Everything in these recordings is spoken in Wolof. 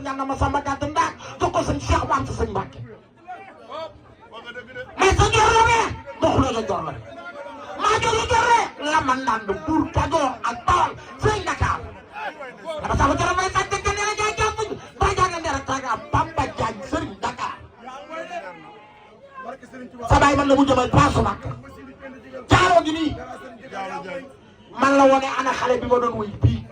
ñaan ma sama gàtt ndax jox ko sëñ Cheikh Mame sëñ Mbacke mais sa jor la ne doxul sa jor la maa jóge Jorre la man naan Buur Kajoor ak Bawol fii Dakar dama sama jara may sax dëgg ne la jaay jàpp ba jàng ne rek taga Bamba Diagne Sëriñ Dakar sa baay man la mu jëmal paasu Makka jaaroo gi nii man la wone ana xale bi ma doon wuy bii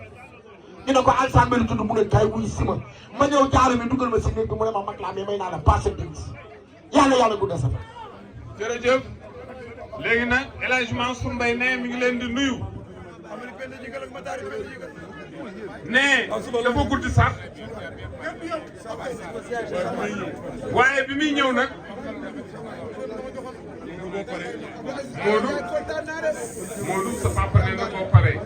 ñu ne ko Alsaan bi lu tudd mu ne kay wuy si ma ñëw jaaro mi dugal ma si néeg bi mu ne ma mag laa mais may naa la passé dégg yàlla guddal sa fa jërëjëf léegi nag El Hadj Mansour Mbaye ne mi ngi leen di nuyu ne dafa guddi sax waaye bi muy ñëw nag Modou sa papa nee na boo paree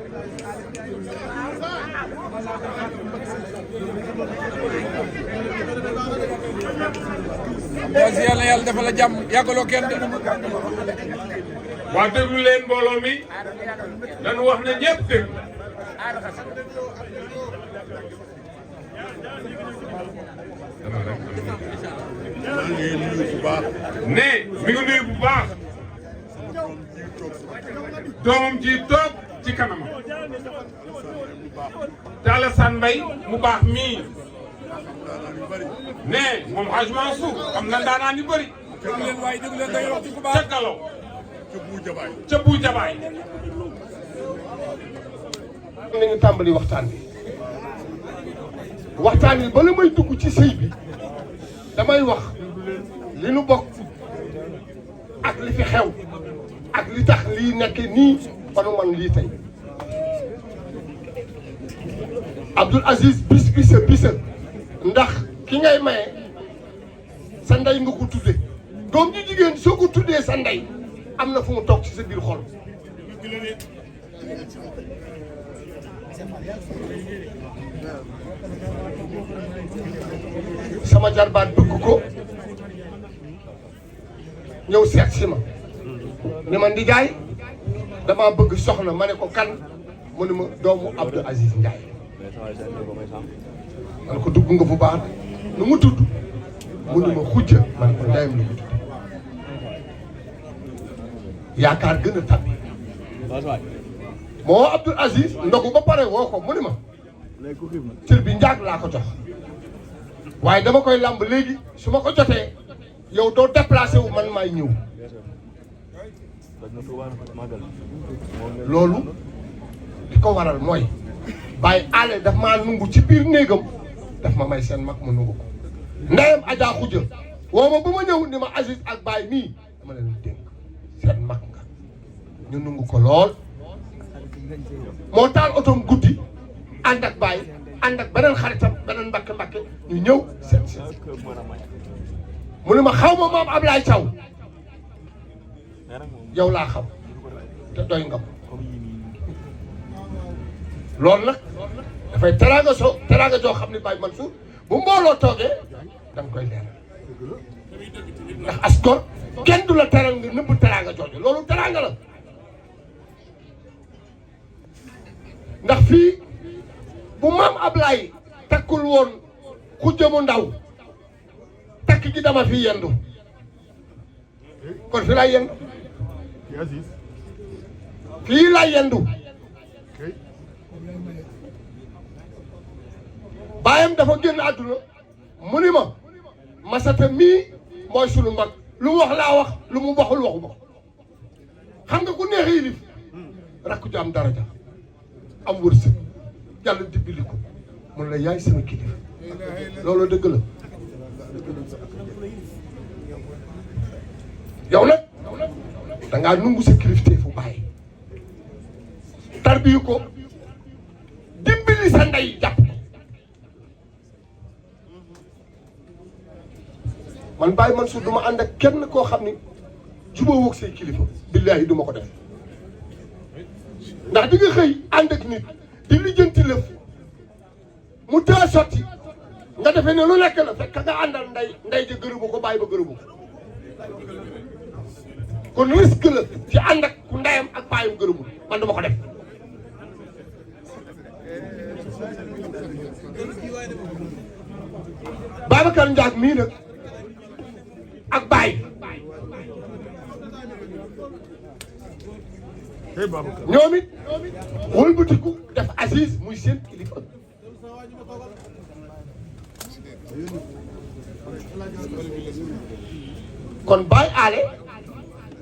si yàlla na yàlla defal la jàmm yàggaloo kenn de. waa déglu leen mbooloo mi dañu wax ne ñëpp dégg ne mi ngi nuyu bu baax doomam ji toog ci kanamam te Alassane Mbaye mu baax mii ne moom Hadj Mansour am na ndaanaan yu bëri déglu leen waaye déglu leen day wax ci ku baax ca Galaw ca bu jabaay nañu tàmbali waxtaan bi bala may dugg ci sëy bi damay wax li nu bokk ak li fi xew ak li tax lii nekk nii ba nu man lii tey Abdoul Aziz bisa ndax ki ngay maye sa ndey nga ko tudde doom ji jigéen soo ko tuddee sa ndey am na fu mu toog ci sa biir xol sama jarbaat bëgg ko ñëw seet si ma ni ma ndijaay dama bëgg soxna ma ne ko kan mu ne ma doomu Abdou Aziz Ndiaye ma ne ko dugg nga fu baax nu mu tudd mu ne ma xujja ma ne ko ndeyam la ko tudd yaakaar gën a tabbi moo Abdou Aziz ndogu ba pare woo ko mu ne ma cër bi njaag laa ko jox waaye dama koy làmb léegi su ma ko jotee yow doo déplacé wu man maay ñëw loolu li ko waral mooy bàyyi aale daf maa nungu ci biir néegam daf ma may seen mag ma nungu ko ndeyam Adja Khoudia woo ma ba ma ñëw ni ma Aziz ak Baye mii dama leen dénk seen mag nga ñu nungu ko lool moo taal otom guddi ànd ak Baye ànd ak beneen xaritam beneen mbakke ñu ñëw seet si mu ne ma xaw ma maam Ablaye Thiaw yow laa xam te doy nga ko loolu nag dafay teraanga joo xam ne Baye Mansour bu mbooloo toogee da nga koy leeral ndax askor kenn du la teral nga nëbb teraanga jooju loolu teraanga la ndax fii bu maam Ablaye takkul woon Khoudia mu ndaw takk gi dama fi yendu kon fi laa yendu fii laa yendu baayam dafa génn àdduna mu ni ma Masata mii mooy sunu mag lu mu wax laa wax lu mu waxul waxu ma xam nga ku neex yilif rakk ju am daraja am wërsëg yàlla dimbali ko mun la yaay sama kilifa loolu dëgg la yow nag dangaa nungu sa kilifte fu bàyyi tarbiyu ko dimbali sa ndey jàpp ko man Baye Mansour du ma ànd ak kenn koo xam ni juba woog say kilifa billaahi du ma ko def ndax di nga xëy ànd ak nit di lijjanti lëf mu tëë sotti nga defee ne lu nekk la fekk nga àndal ndey ja gërëmu ko bàyyi ba gërëmu ko kon risque la ci ànd ak ku ndeyam ak bàyyam gërëmul man dama ko def Babacar Ndiaye mii nag ak Baye ñoom it wëlbatiku def Aziz muy seen kilifa kon Baye Ale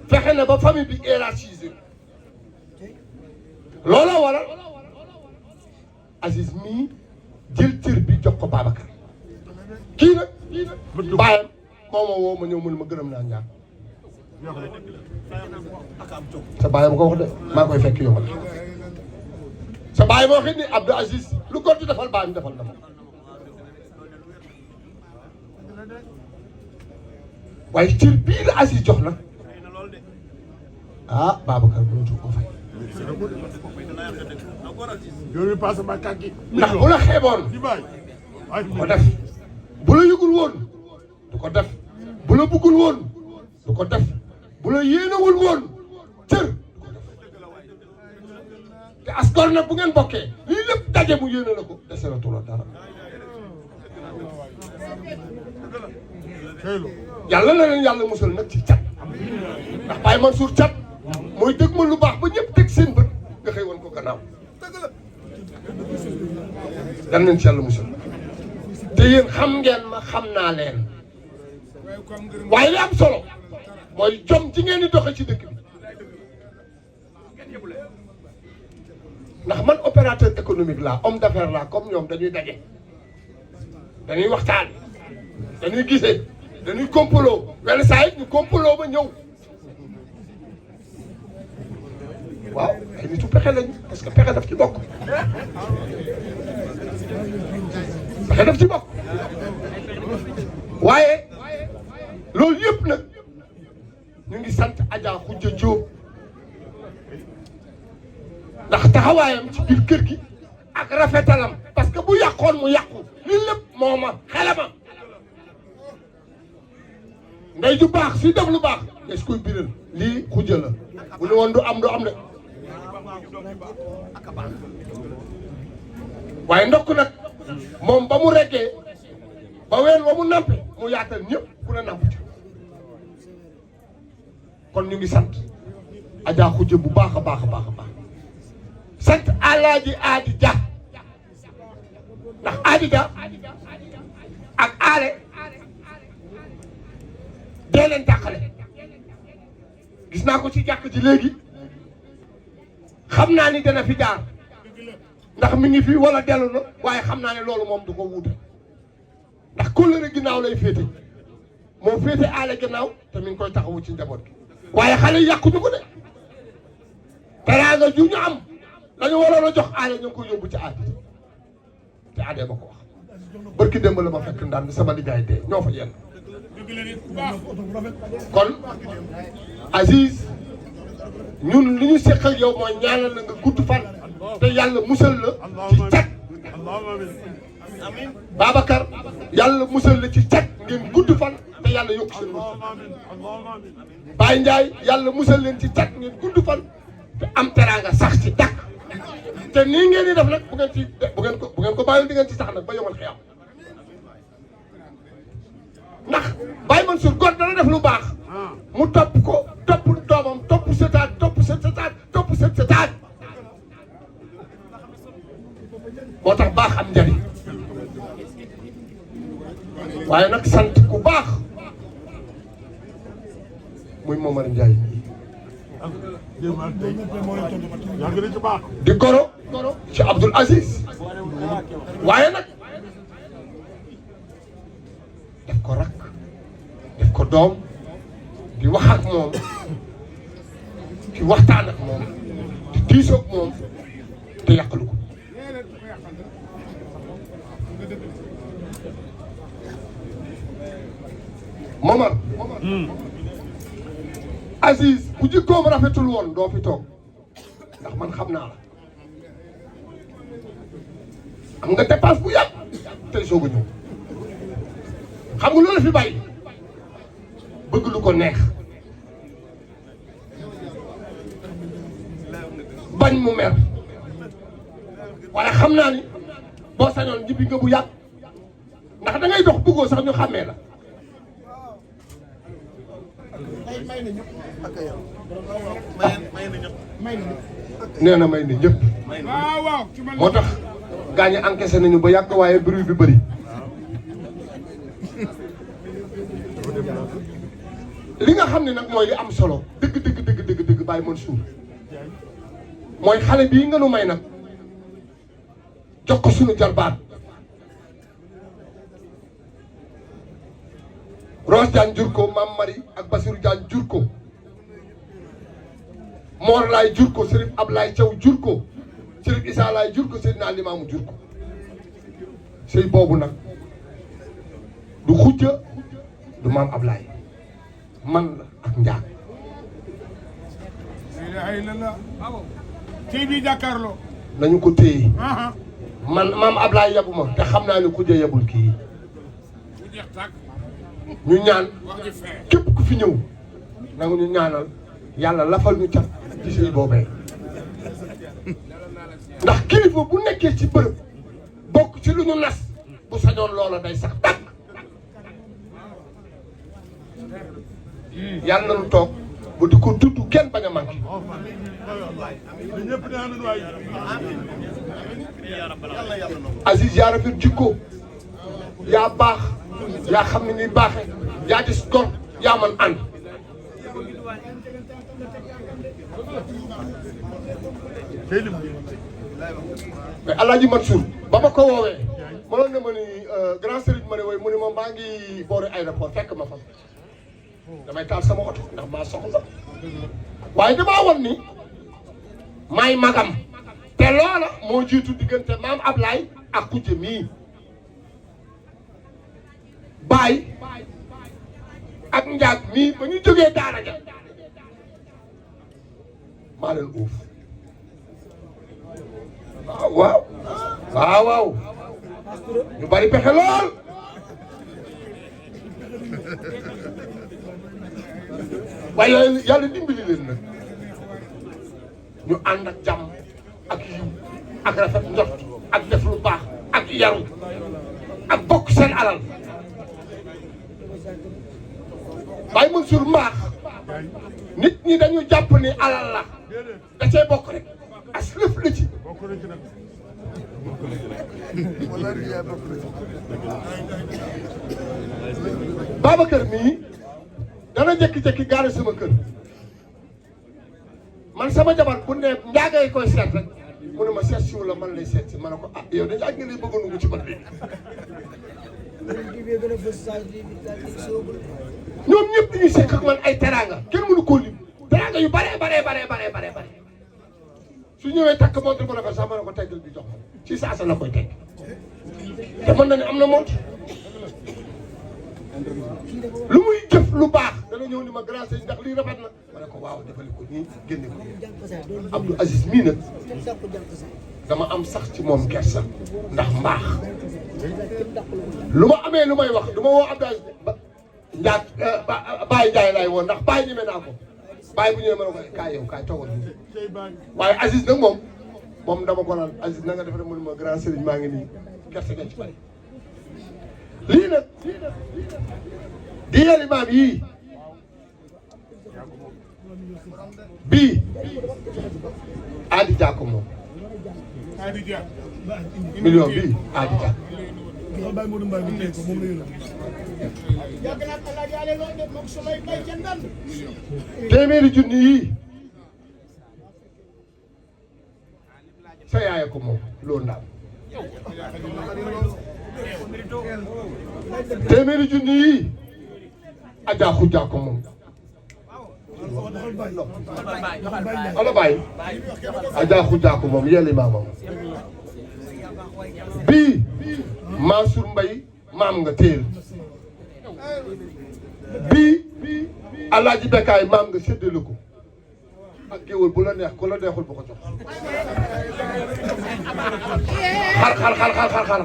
fexe na ba famille bi hiérarchisé looloo waral Aziz mii jël cër bi jox ko Babacar kii nag bàyyam moo ma woo ma ñëw mu ne ma gërëm naa ñaar sa bàyyi ma ko wax de maa koy fekk yombal sa bàyyi ma waxit ni Abdou Aziz lu góor di defal bàyyam defal na ma waaye cër bii la Aziz jox nag ah Babacar mënatu ko fay ndax bu la xeeboon du ko def bu la yëgul woon du ko def bu la bëggul woon du ko def bu la yéenewul woon cër du ko def te askan nag bu ngeen bokkee lii lépp daje mu yéene la ko dese la tula dara yàlla na leen yàlla musal nag ci cat ndax Baye Mansour cat mooy dëgg ma lu baax ba ñëpp teg seen bët nga xëy woon ko gannaaw dan nañ ci yàlla musal te yéen xam ngeen ma xam naa leen waaye li am solo mooy jom ci ngeen di doxe ci dëkk bi ndax man opérateur économique laa homme d'affaires laa comme ñoom dañuy daje dañuy waxtaan dañuy gisee dañuy complot wenn saa it ñu complot ba ñëw waaw ay nitu pexe lañu parce que pexe daf ci bokk pexe daf ci bokk waaye loolu yëpp nag ñu ngi sant Adja Khoudia Diop ndax taxawaayam ci biir kër gi ak rafetalam parce que bu yàqoon mu yàqu lii lépp mooma xelama ndey ju baax si def lu baax est-ce que biral lii Khoudia la bu ne woon du am de waaye ndokk nag moom ba mu reggee ba ween wa mu nampe mu yaatal ñëpp ku ne namp ci kon ñu ngi sant Adja Khoudia bu baax a baax a baax a baax sant Alaaji Aadi Dia ndax Aadi Dia ak aale dee leen tàqale gis naa ko ci jàkk ji léegi xam naa ni dana fi jaar ndax mi ngi fi wala dellu na waaye xam naa ne loolu moom du ko wuute ndax kóllëre ginnaaw lay féete moo féete aale ginnaaw te mi ngi koy taxawu ci njaboot gi waaye xale yi yàquñu ko de teraanga ju ñu am lañu waroon a jox aale ñu ngi ko yóbbu ci aade te aade ma ko wax barki démb la ma fekk ndaan bi sama liggéey dee ñoo fa yenn kon Aziz ñun li ñu seq ak yow mooy ñaanal la nga gudd fan te yàlla musal la ci cat Babacar yàlla musal la ci cat ngeen gudd fan te yàlla yokk seen wërsëg Baye Ndiaye yàlla musal leen ci cat ngeen gudd fan te am teraanga sax ci dàkk te nii ngeen di def nag bu ngeen ko bàyyil di ngeen ci sax nag ba yomal xiyam ndax Baye Mansour góor dana def lu baax mu topp ko topp doomam topp sëtaat topp sëtaat topp sëtaat moo tax baax am njariñ waaye nag sant ku baax muy Momar Ndiaye di goro ci Abdoul Aziz waaye nag def ko rakk def ko doom di wax ak moom di waxtaan ak moom di diisoo ak moom te yàqalu ko Momar Aziz bu jikkoom rafetul woon doo fi toog ndax man xam naa la am nga dépense bu yàgg tey soog a ñëw xam nga loolu fi bàyyi bëgg lu ko neex bañ mu mer waaye xam naa ni boo sañoon ñibbi nga bu yàgg ndax da ngay dox bëggoo sax ñu xàmmee la. nee na may na ñëpp. moo tax gaañ a encaissé nañu ba yàgg waaye bruit bi bëri. li nga xam ne nag mooy li am solo dëgg Baye Mansour mooy xale bii nga nu may nag jox ko suñu jarbaat Rose Diagne jur ko Mame Marie ak Bassirou Diagne jur ko Mor Laay jur ko Serif Ablaye Thiaw jur ko Serif Issa Laay jur ko Seydina Limamou jur ko sëy boobu nag du xujja du Mame Ablaye man la ak njaag tey bii jàkkaarloo nañu ko téye man Mame Ablaye yabu ma te xam naa ne xujja yabul kii ñu ñaan képp ku fi ñëw nangu ñu ñaanal yàlla lafal ñu cat ci sëy boobee ndax kilifa bu nekkee ci bërëb bokk ci lu ñu nas bu sañoon loola day sax dàq yàlla na lu toog ba di ko tudd kenn bañ a manqué Aziz yaa rafet jikko yaa baax yaa xam ne ni baaxe yaa gis gor yaa man ànd mais Alaaji Mansour ba ma ko woowee mënoon na ma ni grand sëriñ ma ne woy mu ne ma maa ngi boori aéroport fekk ma fa damay taal sama oto ndax maa soxla waaye damaa wan ni maay magam te loola moo jiitu diggante Mame Ablaye ak kujje mii Baye ak njaag mii ba ñu jógee daara ja maa leen uuf waaw ñu bari pexe lool waaye yàlla dimbali leen nag ñu ànd ak jàmm ak yiw ak rafet njort ak def lu baax ak yaru ak bokk seen alal Baye Mansour mbaax nit ñi dañu jàpp ni alal la da cee bokk rek as lëf la ci Babacar mii dana jékki-jékki gaare sama kër man sama jabar bu ne njaagay koy seet rek mu ne ma seet siwu la man lay seet si ma ne ko ah yow dañu ak nga lay bëgg a nungu ci man bi ñoom ñëpp dañuy sekk ak man ay teraanga kenn mënu koo lim teraanga yu bare su ñëwee takk montre bu rafet sax ma ne ko teggal bi jox ma ci saasa la koy teg te mën na ne am na montre lu muy jëf lu baax dana ñëw ni ma grand sëñ ndax lii rafet na ma ne ko waaw defali ko nii génne ko nii Abdou Aziz mii nag dama am sax ci moom kersa ndax mbaax lu ma amee lu may wax du ma woo Abdou Aziz njaag Baye Ndiaye laay woon ndax Baye ñeme naa ko Baye bu ñëwee ma ne ko kaay yow kaay toogal waaye Aziz nag moom dama ko naan Aziz na nga def rek mu ne ma grand sëriñ maa ngi nii kersa nga ci bari lii nag di yàlla imaam yii bii Adi Dia ko moom million bii Adi Dia téeméeri junni yii sa yaaya ko moom loolu ndaam téeméeri junni yii Adja Khoudia ko moom ala Baye Adja Khoudia ko moom yelli maamam bii Mansour Mbaye maam nga téel bii Alaaji Bekaay maam nga séddale ko ak géwël bu la neex ku la neexul bu ko jox xar